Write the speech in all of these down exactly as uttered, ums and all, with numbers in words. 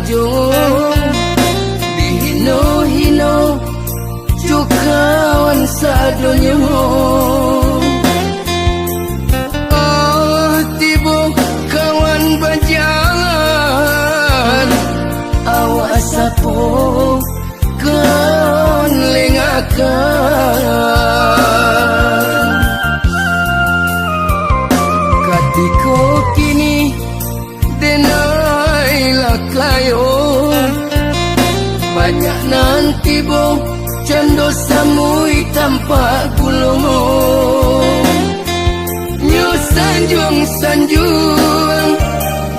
Jo dihino-hino jo kawan sadonyo. Ah, tibo kawan bajalan, awak sapo kawan lengakan. Katiko kini denai lakayo, banyak nan tibo cando samui tampak gulo. Nyo sanjuang-sanjuang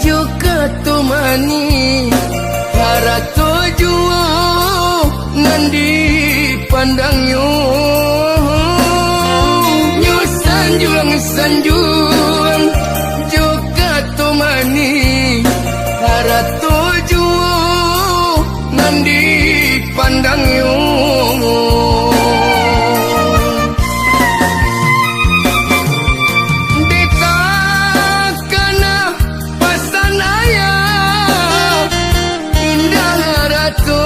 jo kato manih, harato juo nan dipandangnyo. Nyo sanjuang-sanjuang jo kato manih, harato juo nan dipandangnyo. Dek takana pasan ayah, indak harato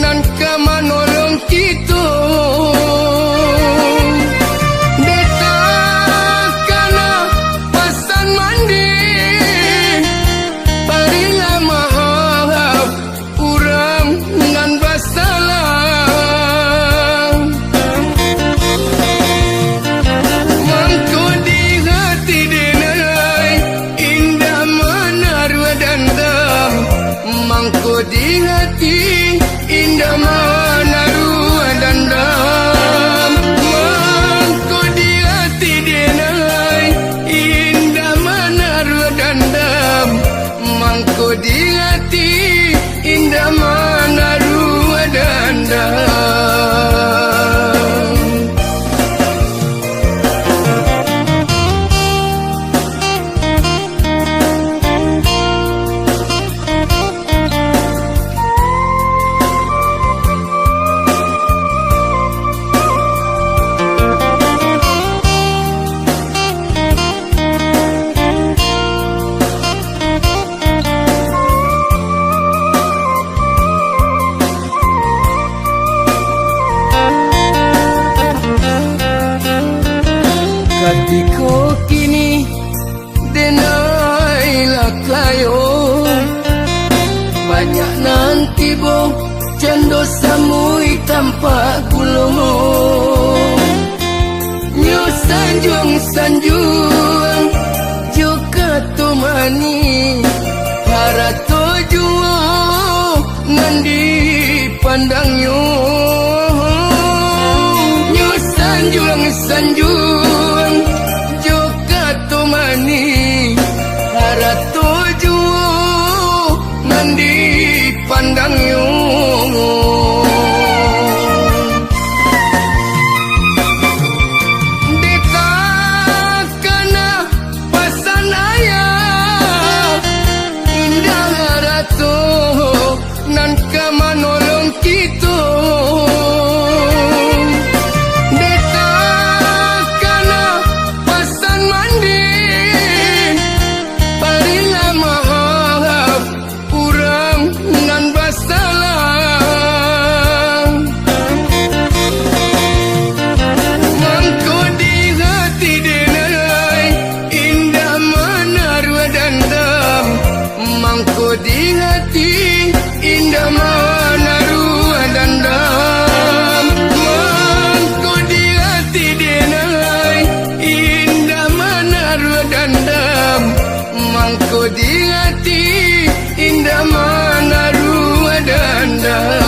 nan ka manolong kito. Dek takana pasan manih, barilah maaf urang nan basalah. Mangko di hati denai indak manaruah dandam. Mangko di hati indak manaruah dandam. Mangko di hati denai indak manaruah dandam. Mangko di hati indak manaruah dandam. Katiko kini denai lakayo, banyak nan tibo cando samui tampak gulo. Nyo sanjuang-sanjuang jo kato manih, harato juo nan dipandangnyo. Nyo sanjuang-sanjuang jo kato manih, harato juo nan dipandangnyo. Dek takana pasan ayah, indak harato nan ka manolong kito. Dek takana pasan manih, barilah maaf urang nan basalah. Mangko di hati denai indak manaruah dandam. Mangko di hati indak manaruah dandam. Mangko di hati denai indak manaruah dandam. Mangko di hati indak manaruah dandam.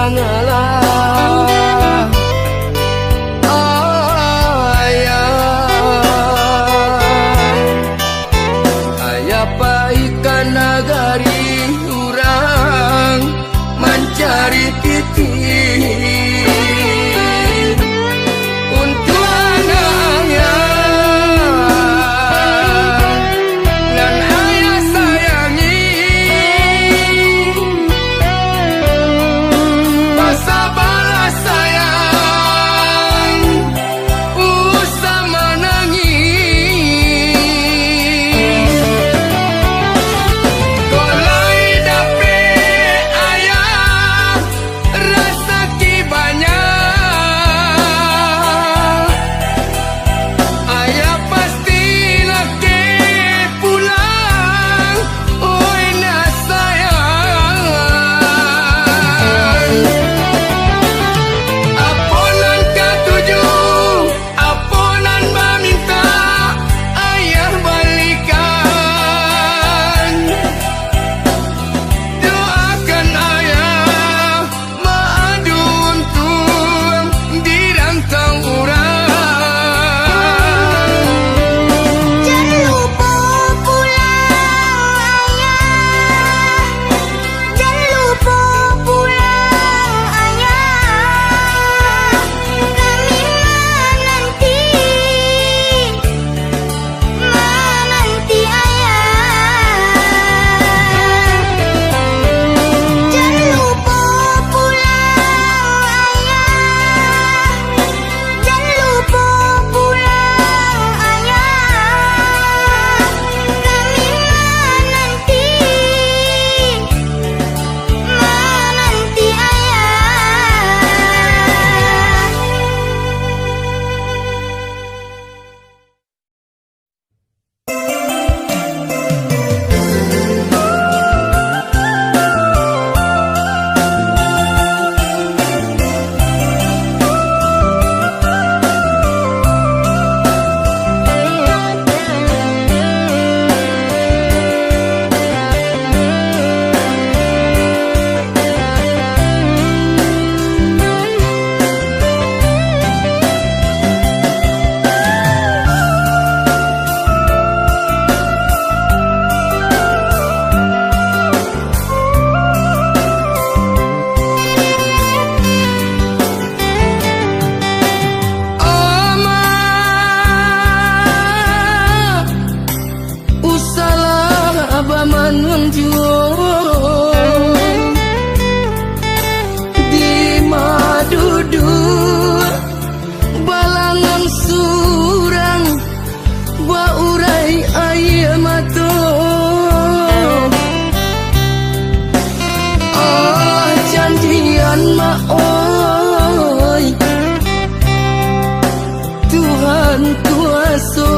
Janganlah, Ayah. Ayah pai ka nagari urang mancari pitih untuak anak ayah nan ayah sayangi. Basabalah sayang, usah manangih. Kok lai dapek ayah rasaki banyak, ayah pasti lakek pulang, oi nak sayang. Apo nan katuju, apo nan bamintak, ayah balikan. Doakan ayah maadu untuang di rantau urang. Jan lupo pulang, Ayah. Jan lupo pulang, Ayah. Kami mananti, mananti Ayah. Jan lupo pulang, Ayah. Jan lupo pulang, Ayah. Kami mananti, mananti Ayah. Usahlah bamanun juo, di ma duduak balangang surang, baurai aia mato. Ah, janjian mak oi, Tuhan kuaso.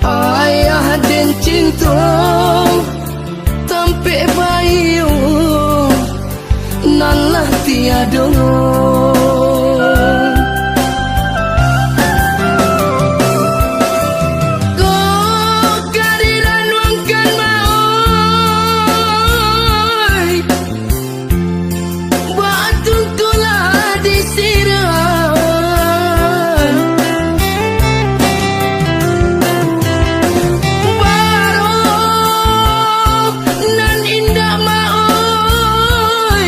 Ayah den cinto, tampek baiyo nan lah tiado. Kok ka diranuangkan, mak oi. Baa tungkulah di sirah. Baro nan indak, mak oi.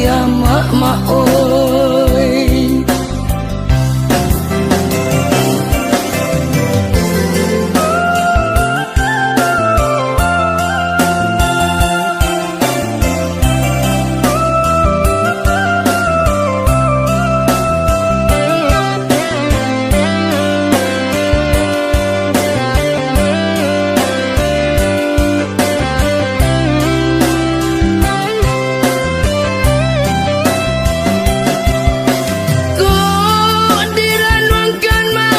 Ya mak, mak oi. Kok diranuangkan, mak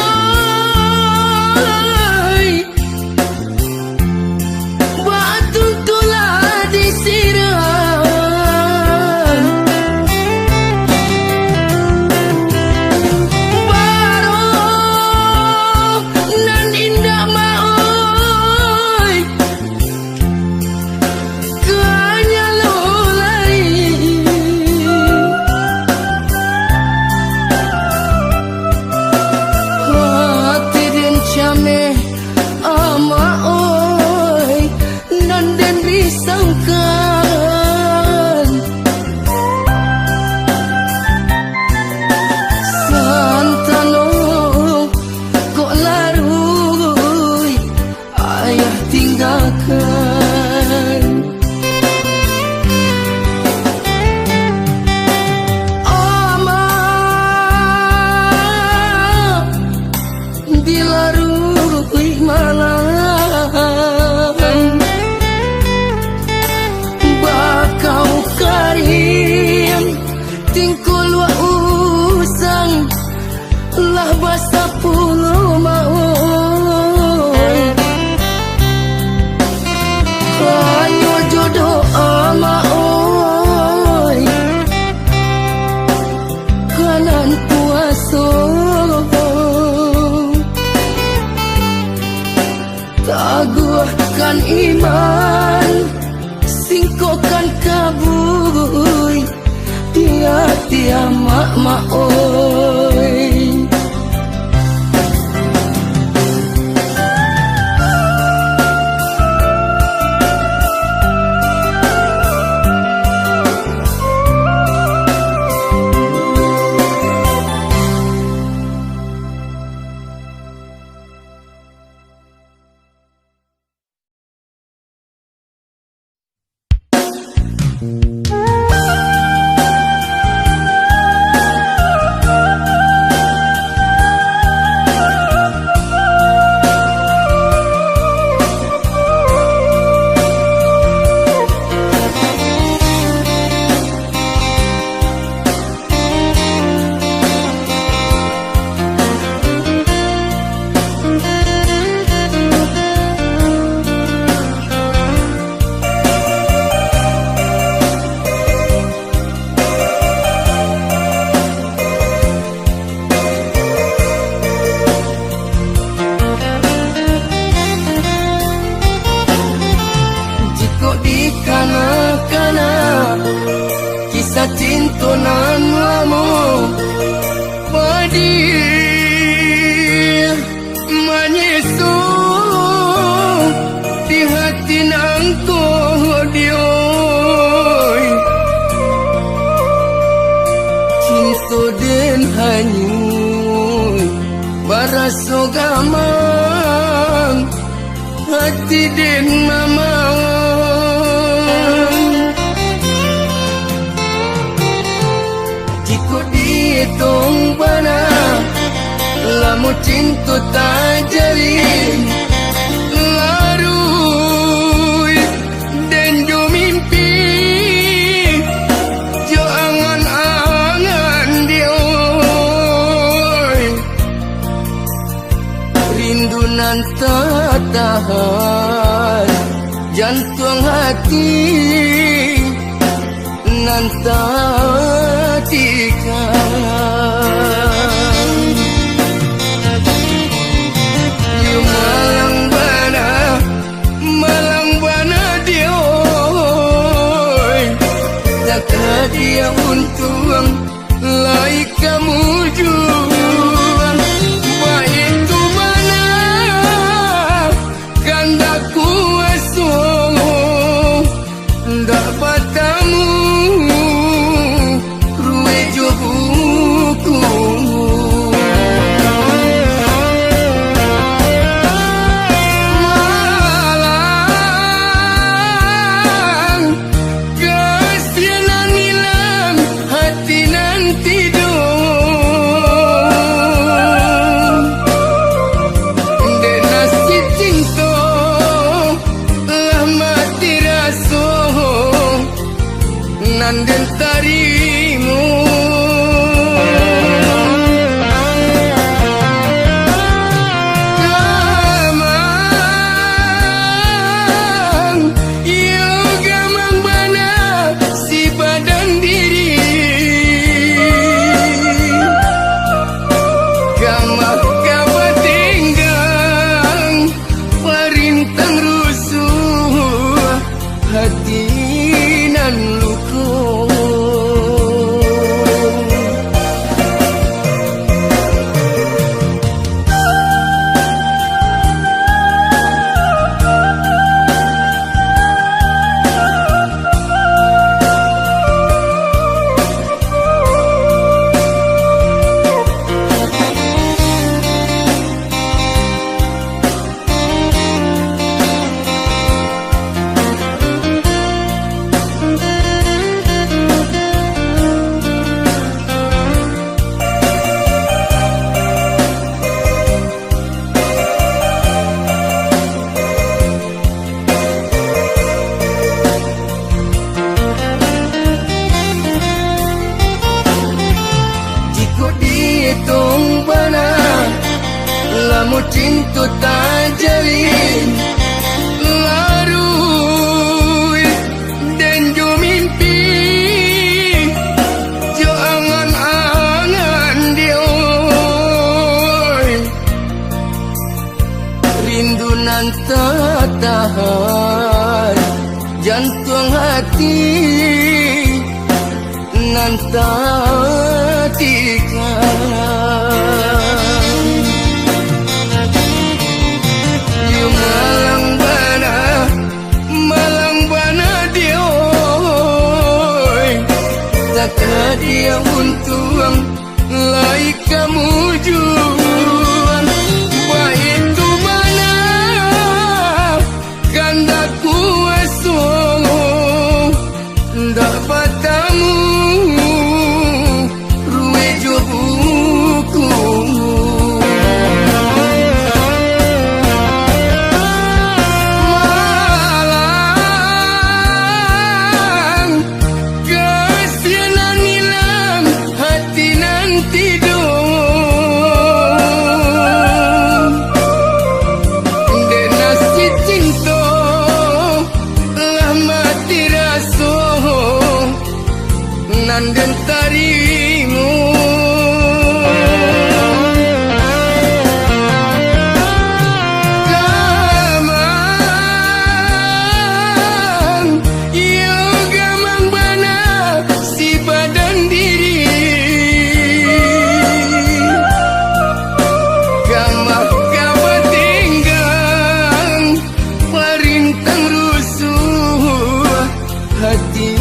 oi, bak tungku lah disirang. Baru nan indak, mak oi, kanyalo lai. Hati den cameh, amak oi, nan den risaukan. Santano kok laruih ayah tinggakan. Amak, dilaruih malam, bakau karing, tingkuluak usang, lah basapuluah, mak oi. Hanyo jo doa, mak oi, ka nan kuaso. Taguahkan iman, singkokkan kabuik, tiya-tiya mak, mak oi. Jikok dikana-kana kisah cinto nan lamo, padih manyiso di hati nangko dioi. Cinto den hanyuik baraso gamang, hati den mamang. Jikok diitong bana, lamo cinto tajalin, laruih den jo mimpi, jo angan-angan dioi. Rindu nan tatahan, jantuang hati nan tatikam. Yo malang bana, malang bana dioi, takah dia untuang lai kamu jua. Baitu bana kandak kuaso, ndak batamu Dirimu. Gamang, iyo gamang bana si badan diri. Gamang ka batenggang, parintang rusuah, hati nan luko. Jikok dietong bana, lamo cinto tajalin, laruih den jo mimpi, jo angan-angan di oi. Rindu nan tak tahan, jantuang hati nan tatikam. Yo malang bana, malang bana di oi, takah dia untuang lai kamujuan. Baitu bana kandak kuaso, ndak batamu rueh jo buku. Malang kasian nan ilang, hati nan tido. Dek nasi cinto, lah mati raso nan den tarimo. Gamang, iyo gamang bana si badan diri. Gamang ka batenggang, parintang rusuah, hati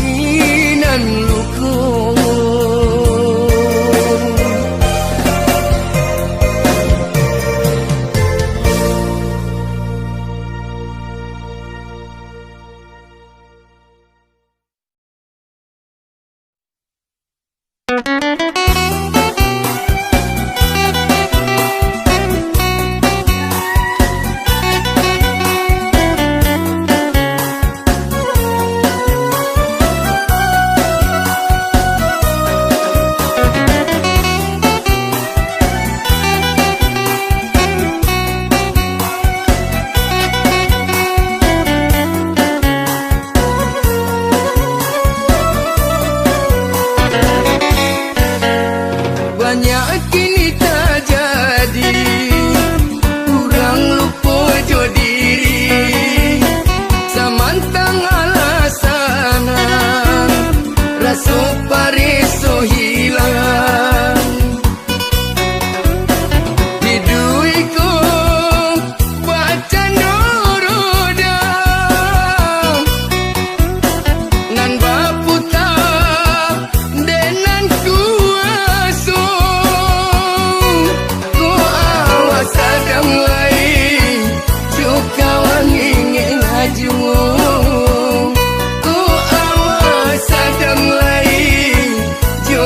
nan luko. Banyak kini tajadi, urang lupo jo diri, samantang alasan raso pareso hilang. Iduik ko bakcando roda nan baputa, dek nan kuaso. Ko awak sadang lai jo kawan ingin ajuo. Ko awak sadang lai jo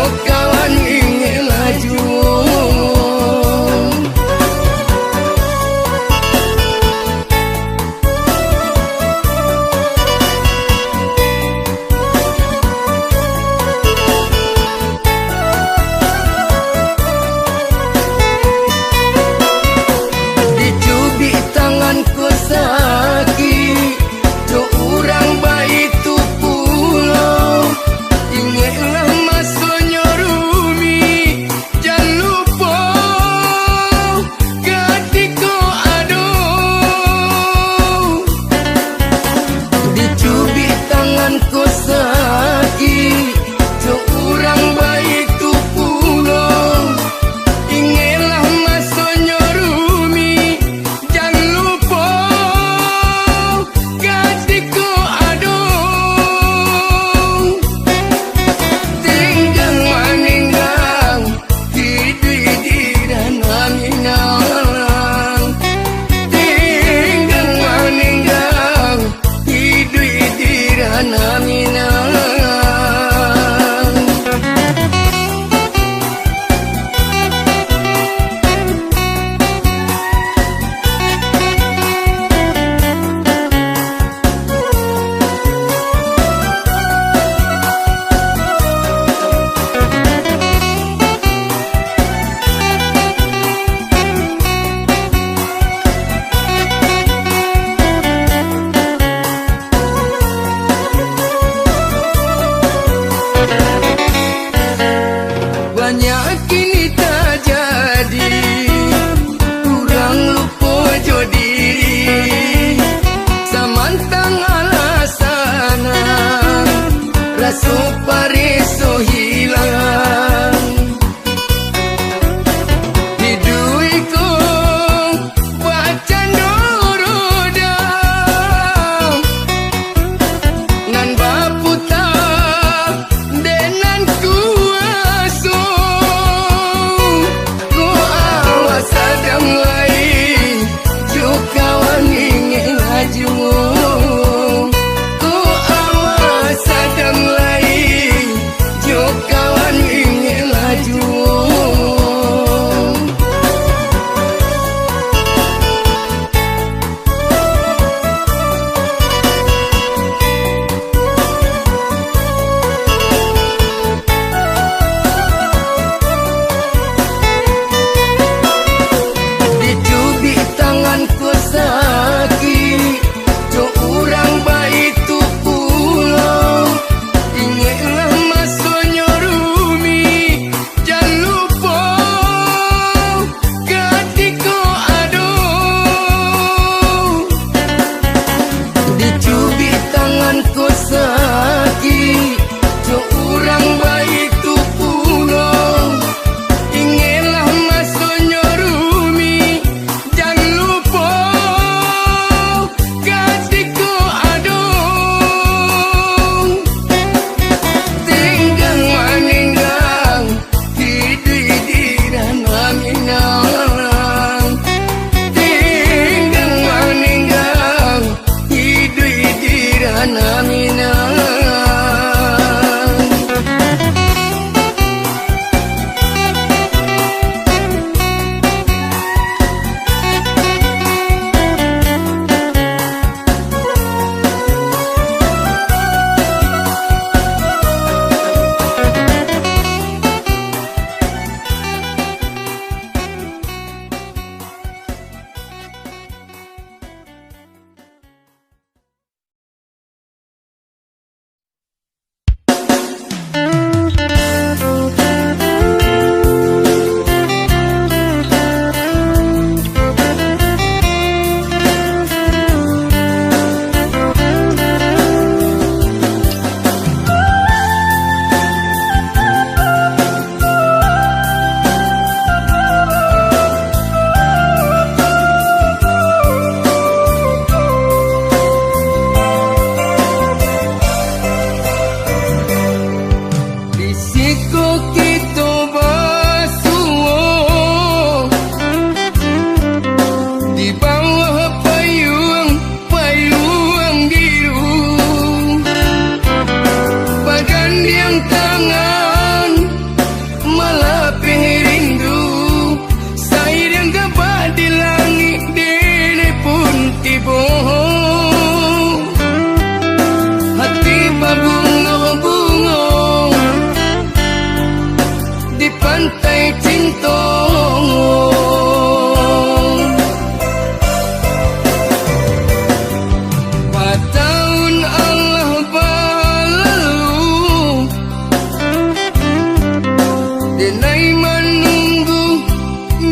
Denai manunggu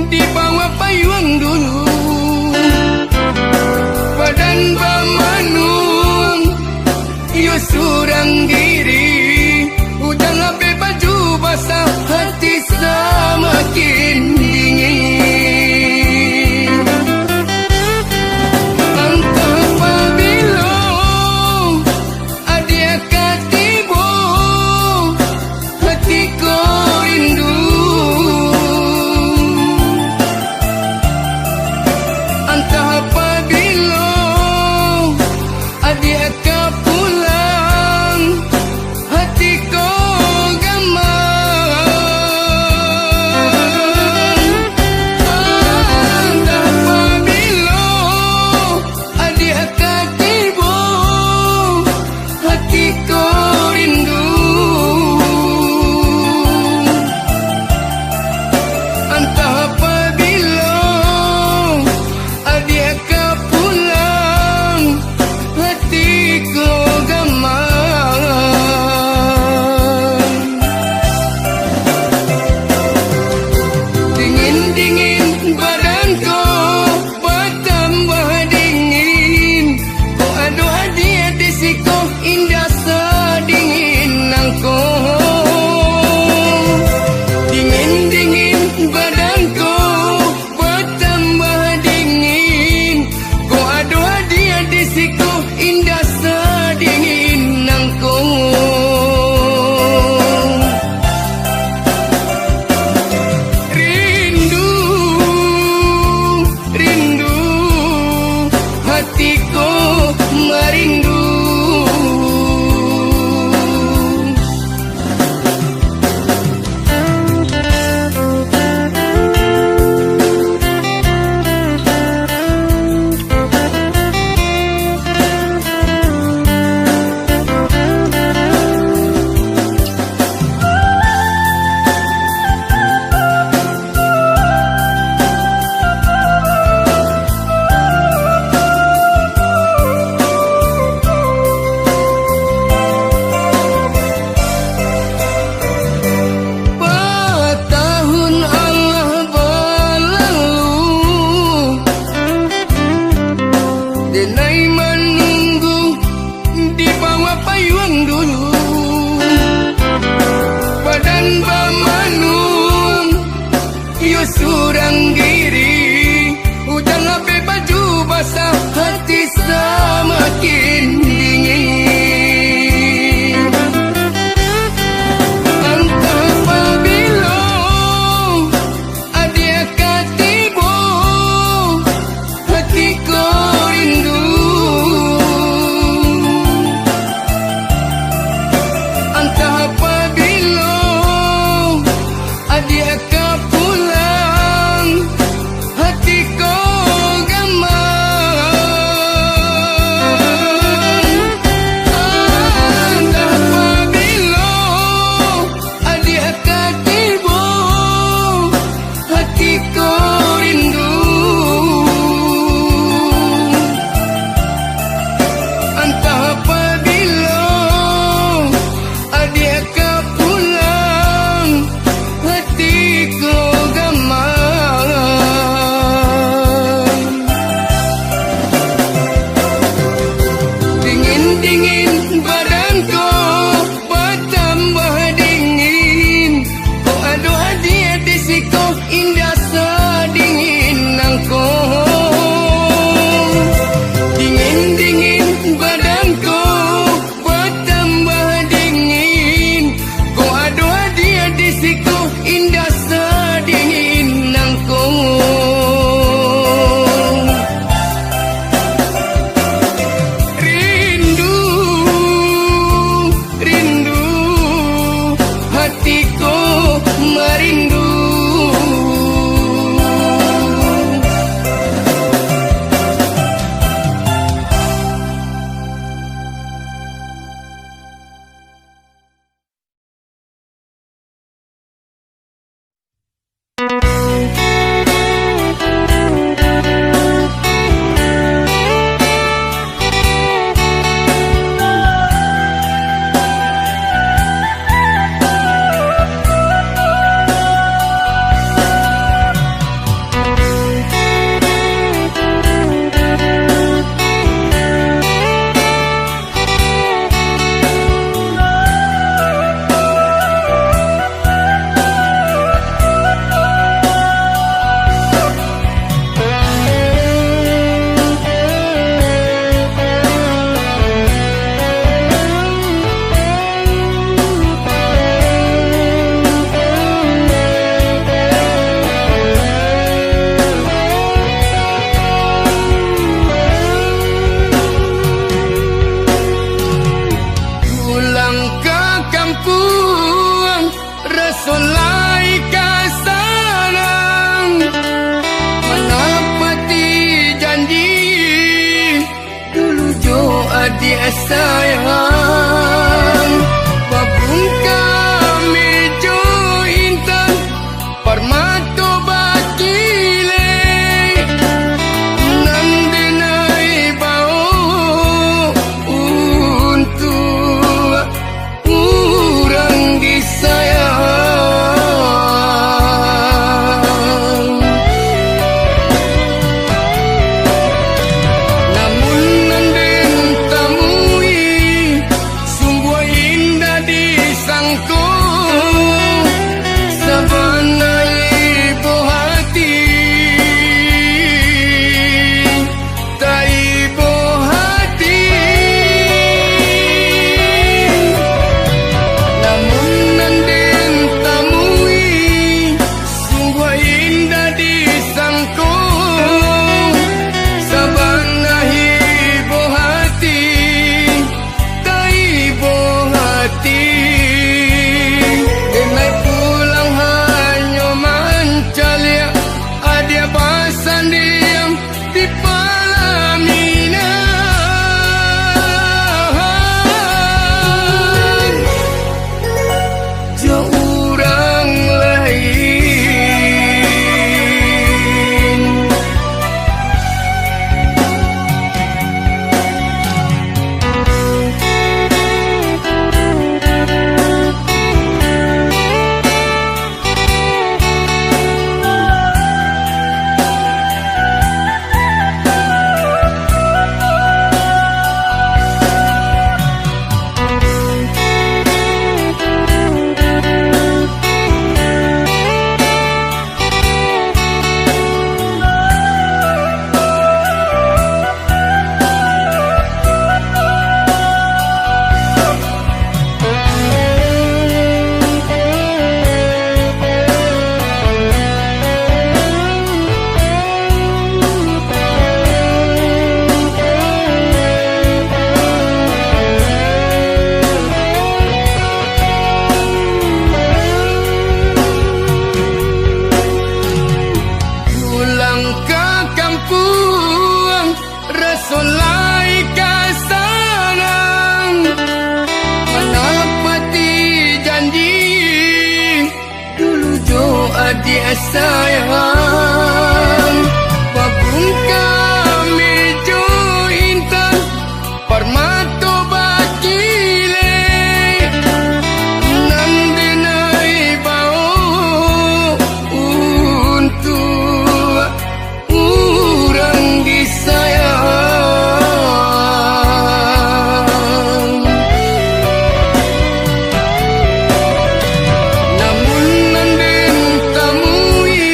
di bawah payuang dulu. Badan bamanuang, iyo surang diri. Ujan lapeh baju basah, hati samakin dingin. Antah pabilo adiak ka tibo, hati ko rindu. Antah pabilo adiak ka pulang, hati ko gamang. Antah pabilo adiak ka tibo, hati ko rindu. Antah pabilo adiak ka pulang, hati ko gamang. Dingin-dingin badan ko batambah dingin. Kok ado adiak di siko, indak sadingin nangko. Dingin-dingin badan ko batambah dingin. Kok ado adiak di siko, indak sadingin nangko. Rindu, rindu, hati ko marindu. Batahun alah balalu, denai manunggu di bawah payuang dulu. Badan bamanuang, iyo surang diri. Ujan lapeh baju basah, hati samakin dingin. Antah pabilo adiak ka tibo, hati ko rindu. Antah pabilo adiak ka pulang, hati ko gamang. Solai ka sanang, manapati janji dulu jo adiak sayang. Babungka mejo intan, parmato bakilek, nan denai baok untuak urang disayang. Namun nan den tamui, sungguah indak disangko, sabana ibo hati. Taibo hati. Namun nan den tamui, sungguah indak disangko, sabana ibo hati. Taibo hati. Denai pulang hanyo mancaliak, adiak basandiang di palaminan jo urang lain. Pulang ka kampuang, raso lai ka sanang, manapati janji dulu jo adiak sayang. Babungka mejo intan, parmato bakilek, nan denai baok untuak urang disayang. Namun nan den tamui,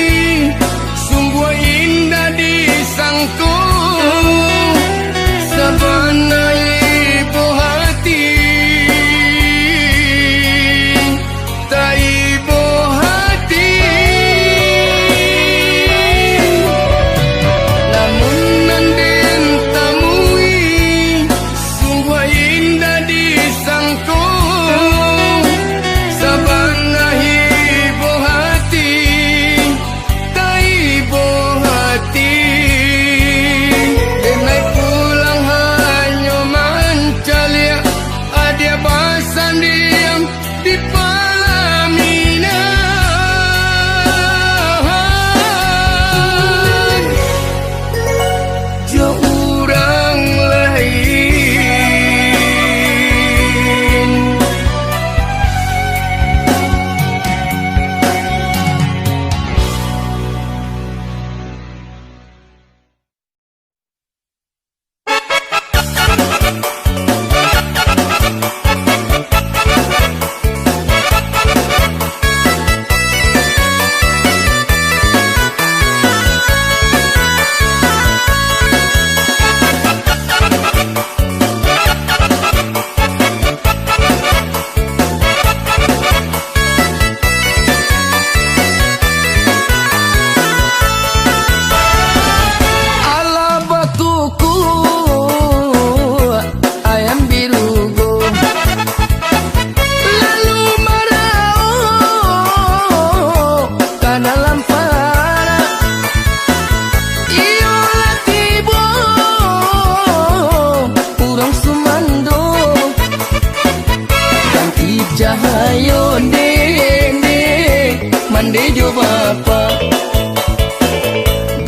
Mandi jo bapa,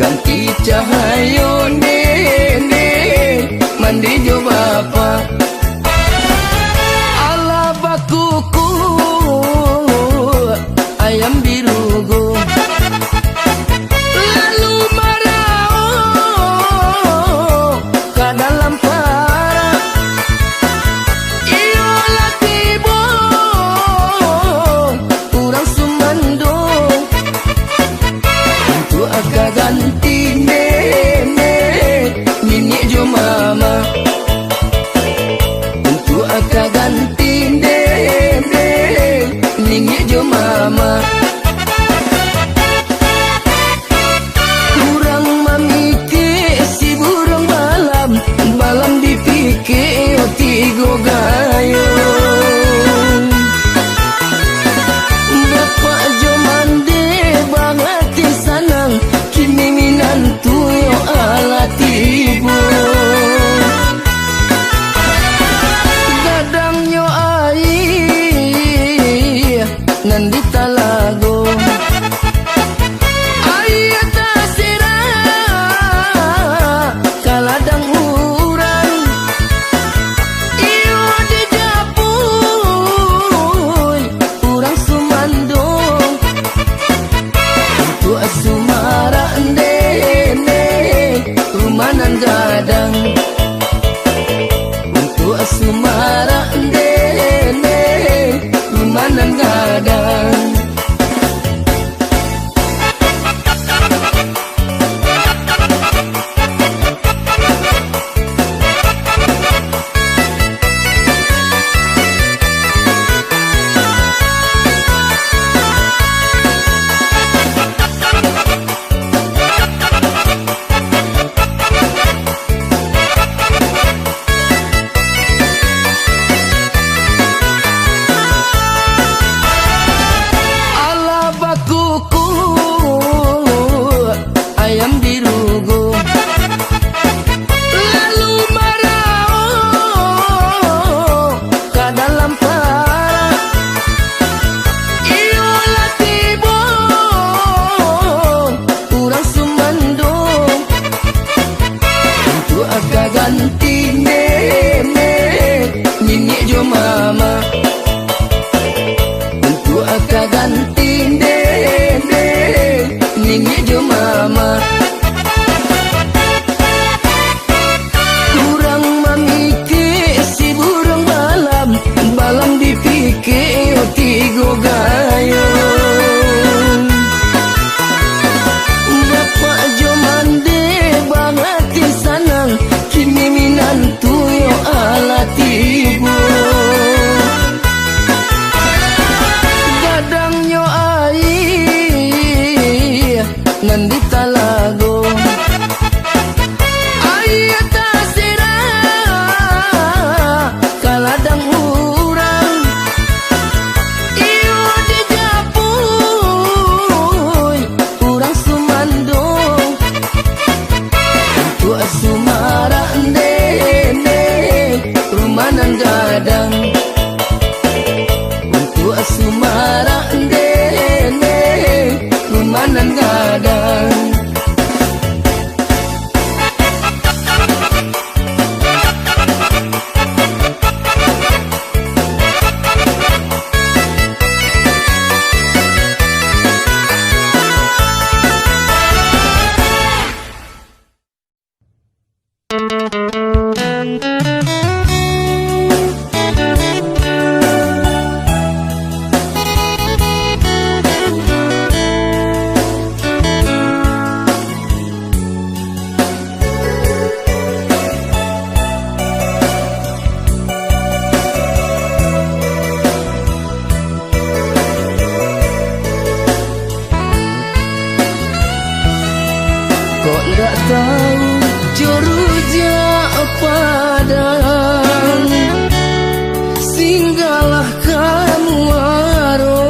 ganti cahayo nenek, mandi jo bapa. Alah bakukuak ayam di rugo, lalu maraok ka dalam parak. Iyo lah tibo urang sumando, untuak ka ganti nenek, niniak jo mama. Untuak ka ganti nenek, niniak jo mama. Urang mamikek si buruang balam, balam dipikek tigo gayuang. Bapak jo mandeh bahati sanang, kini minantu yo alah tibo. Gadangnyo aia nan di talago. Aia tasirak ka ladang urang, iyo dijapuik urang sumando. Untuak sumarak nenek, rumah nan gadang. Untuak sumarak nenek, rumah nan gadang. Alah bakukuak ayam di rugo, lalu maraok ka dalam parak. Iyo lah tibo urang sumando, untuak ka ganti nenek, niniak jo mama. Untuak ka ganti nenek, niniak jo mama. Urang mamikek si buruang balam, balam dipikek tigo gayuang. Bapak jo mandeh bahati sanang, kini minantu yo alah tibo. Gadangnyo aia nan di talago. Aia tasirak ka ladang urang, iyo dijapuik urang sumando. Untuak sumarak nenek, rumah nan gadang. Untuak sumarak nenek, rumah nan gadang. Kok ndak tahu jo rujak padang, singgahlah ka muaro.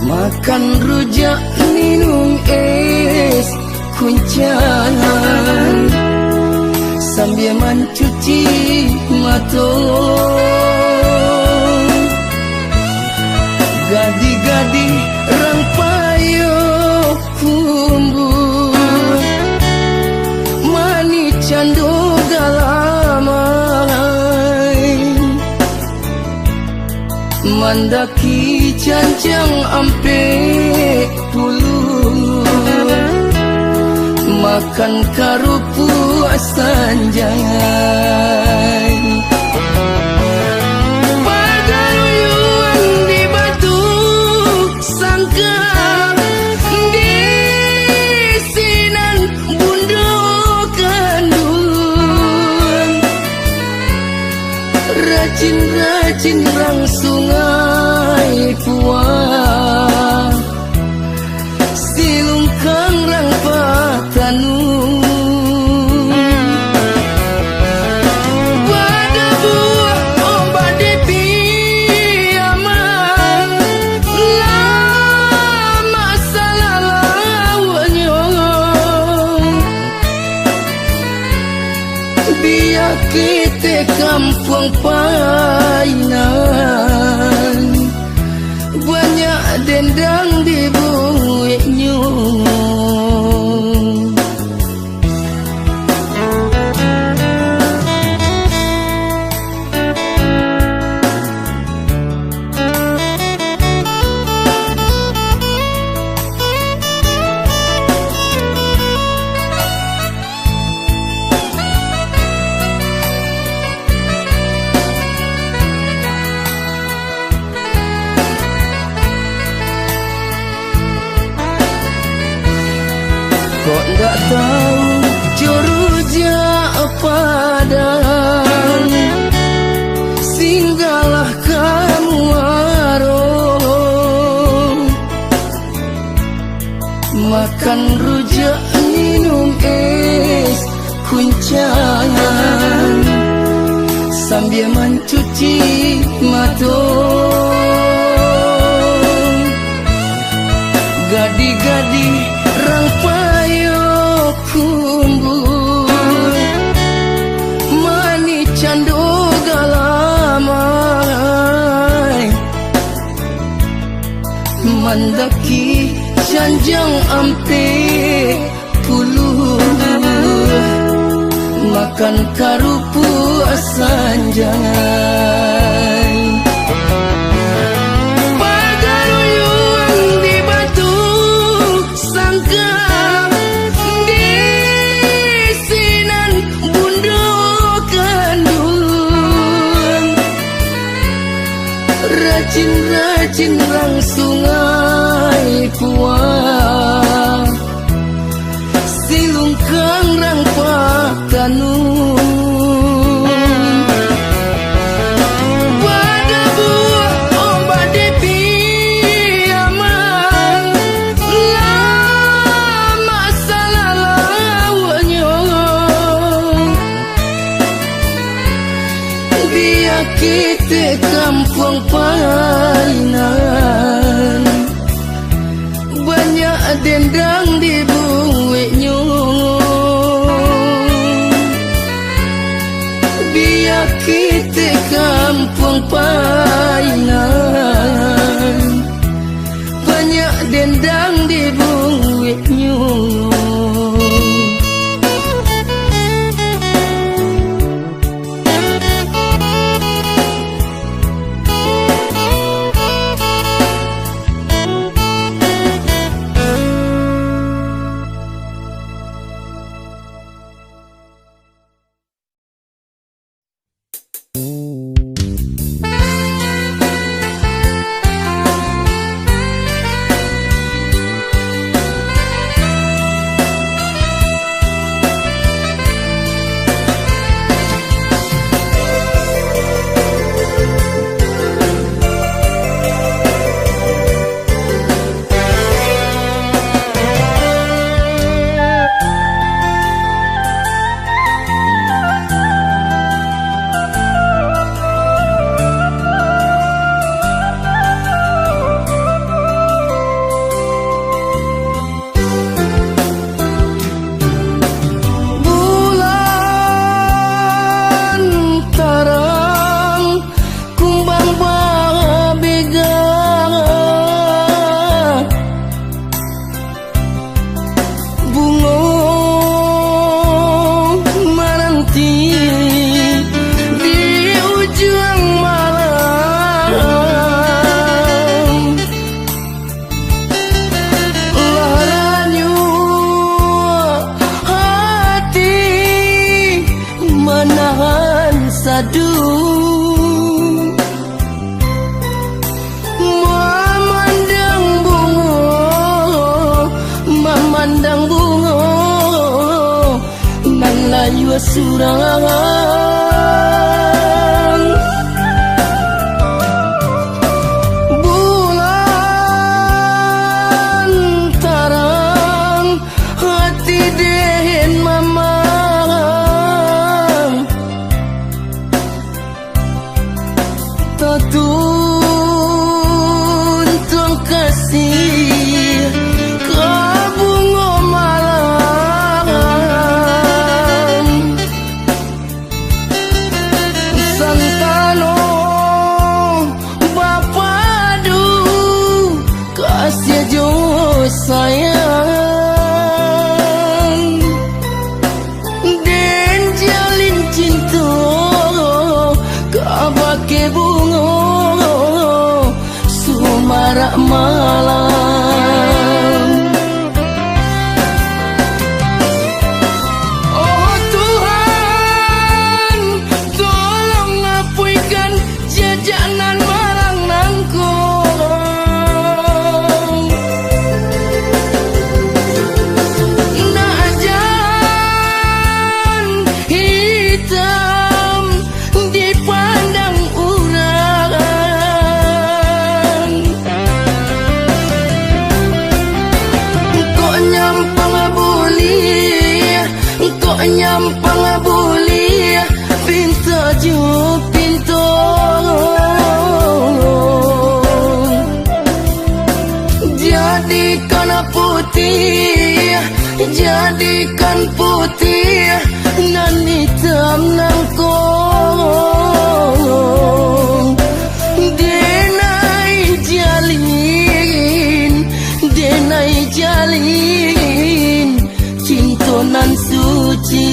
Makan rujak, minum es kuncangan, sambia mancuci mato. Mandaki janjang ampek puluah, makan karupuak sanjai. Pagaruyuan di Batu Sangka, di sinan Bundo Kanduang. Rajin-rajin rang Sungai Puang, Silungkang rang Patanu. Badabuak ombak di Piaman, lamak salalauaknyo. Bia kitek kampuang Painan, banyak dendang dibueknyo. Kok ndak tahu jo rujak Padang, singgahlah ka Muaro. Makan rujak, minum es kuncangan, sambia mancuci mato. Gadih-gadih rang Payokumbuah, manih cando galamai. Mandaki janjang ampek puluah, makan karupuak sanjai. Pagaruyuan di Batu Sangka, di sinan Bundo Kanduang. Rajin-rajin rang Sungai Puang, Silungkang rang Patanu. Badabuak ombak di Piaman, lamak salalauaknyo. Bia kitek kampuang Painan, banyak dendang dibueknyo. Bia kitek kampuang Painan, banyak dendang dibueknyo. surang. Bulan tarang, hati den mamang. Tatuntuang kasih ka bungo malam. Santano bapadu kasih jo sayang. Den jalin cinto kabake bungo sumarak malam. Oh Tuhan, tolong apuikan jajak nan malang nangko. Nak jan hitam dipandang urang. Kok nyampang buliah, kok nyampang buliah, pinto jo pinto. Jadikan putih, jadikan putih nan itam nangko. Denai jalin, denai jalin cinto nan suci.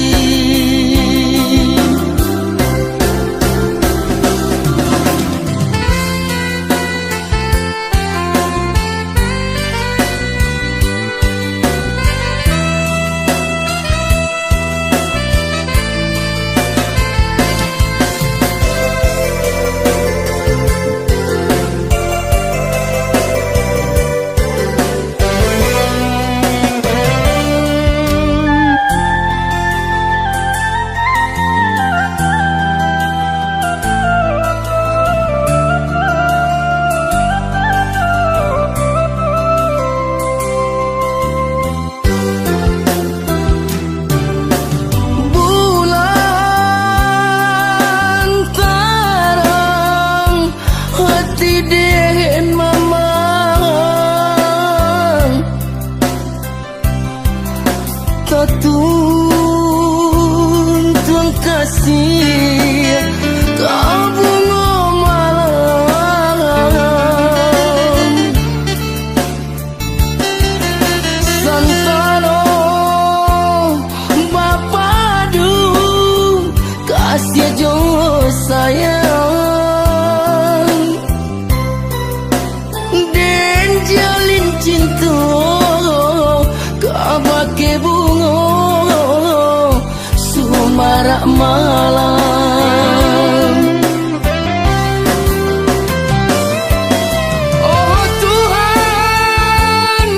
Bulan tarang, hati den mamang. Tatuntuang kasih ka bungo malam. Santano bapadu kasih jo sayang. Den jalin cinto kabake bungo sumarak malam. Oh Tuhan,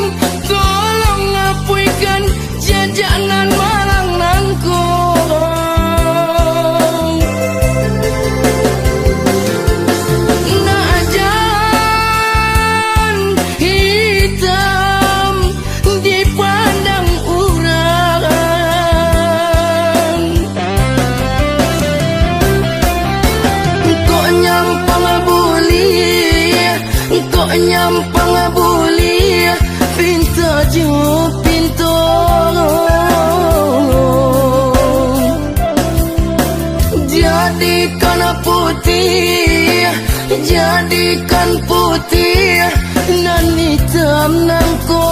tolong apuikan jajak nan malang nangko. Nak jan hitam dipandang urang. Kok nyampang buliah, kok nyampang buliah, pinto jo pinto. Jadikan putih, jadikan putih nan itam nangko.